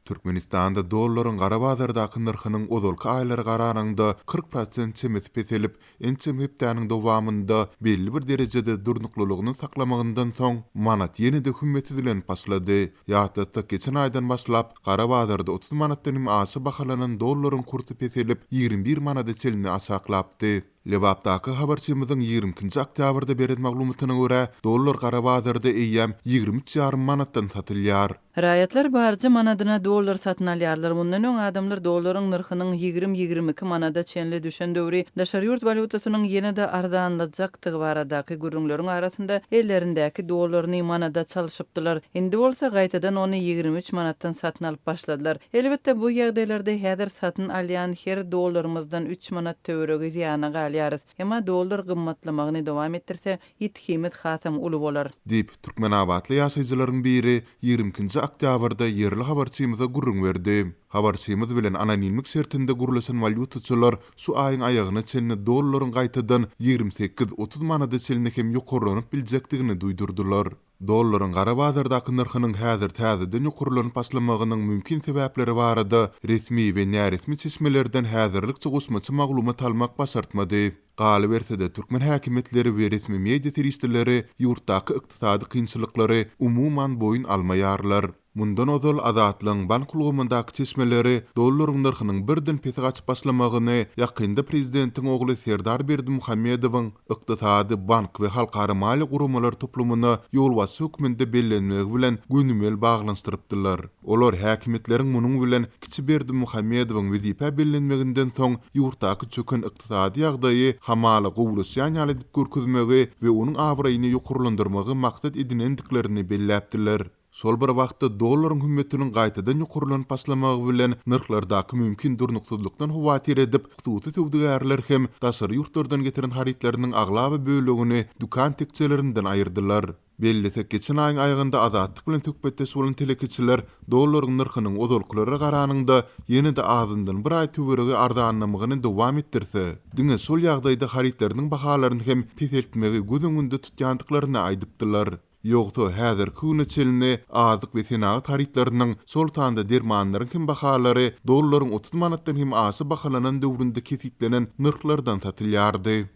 Türkmenistanda dollaryň gara bazardaky nyrhynyň ozalky aýlara garanyňda 40 prosent çemesi peselip, ençeme hepdäniň dowamynda belli bir derejede durnuklylygyny saklamagyndan soň, manat ýene-de hümmetsizlenip başlady. Ýatlatsak, geçen aýdan başlap, gara bazarda 30 manatdan hem aşa bahalanan dollaryň kursy peselip, 21 manada çenli aşaklapdy. Lebapdaky habarçymyzyň 22-nji oktýabrda beren maglumatyna görä, dollar gara bazarda eýýäm 23 ýarym manatdan satylýar. Raýatlar barja manadyna dollar satyn alýarlar. Mundan öň adamlar dollaryň nyrhynyň ýigrimi-ýigrimi iki manada çenli düşen döwri daşary ýurt walýutasynyň ýene-de arzanlajakdygy baradaky gürrüňleriň arasynda ellerindäki dollaryny manada çalşypdylar. Indi bolsa gaýtadan ony 23 manatdan satyn alyp başladylar. Elbetde, bu ýagdaýlarda häzir satyn alýan her dollarymyzdan üç manat töweregi zyýana galýarys. Emma dollar gymmatlamagyny dowam etdirse, ýitgimiz hasam uly bolar. Diýip, türkmenabatly ýaşaýjylaryň biri ýigrimi ikinji oktýabrda ýerli habarçymyza gürrüň berdi. Habarçymyz bilen anonimlik şertinde gürleşen walýutaçylar şu aýyň aýagyna çenli dollaryň gaýtadan 28, 30 manada çenli hem ýokarlanyp biljekdigini duýdurdylar. Dollaryň gara bazardaky nyrhynyň häzir täzeden ýokarlanyp başlamagynyň mümkin sebäpleri barada resmi we näresmi çeşmelerden häzirlikçe goşmaça maglumat almak başartmady. Galyberse-de, türkmen häkimiýetleri we resmi media serişdeleri ýurtdaky ykdysady kynçylyklary umuman boýun almaýarlar. Mundan ozal Azatlygyň bank ulgamyndaky çeşmeleri dollaryň nyrhynyň birden pese gaçyp başlamagyny ýakynda prezidentiň ogly Serdar Berdimuhamedowyň ykdysady, bank we halkara maliýe guramalar toplumyna ýolbaşçy hökmünde bellenmegi bilen gönümel baglanyşdyrypdylar. Olar häkimiýetleriň munuň bilen kiçi Berdimuhamedowyň wezipä bellenmeginden soň ýurtdaky çöken ykdysady ýagdaýy hamala gowulaşýan ýaly edip görkezmegi we onuň abraýyny ýokarlandyrmagy maksat edinendiklerini belläpdiler. Şol bir wagtda, dollaryň hümmetiniň gaýtadan ýokarlanyp başlamagy bilen nyrhlardaky mümkin durnuksyzlykdan howatyr edip, hususy söwdagärler hem daşary ýurtlardan getiren harytlarynyň aglaba bölegini dükan tekjelerinden aýyrdylar. Bellesek, geçen aýyň aýagynda Azatlyk bilen söhbetdeş bolan telekeçiler dollaryň nyrhynyň ozalkylara garanyňda ýene-de azyndan bir aý töweregi arzanlamagyny dowam etdirse, diňe şol ýagdaýda harytlarynyň bahalaryny hem peseltmegi göz öňünde tutýandyklaryny aýdypdylar. Ýogsa, häzirki güne çenli azyk we senagat harytlarynyň, şol sanda dermanlaryň hem bahalary dollaryň 30 manatdan hem aşa bahalanan döwründe kesgitlenen nyrhlardan satylýardy.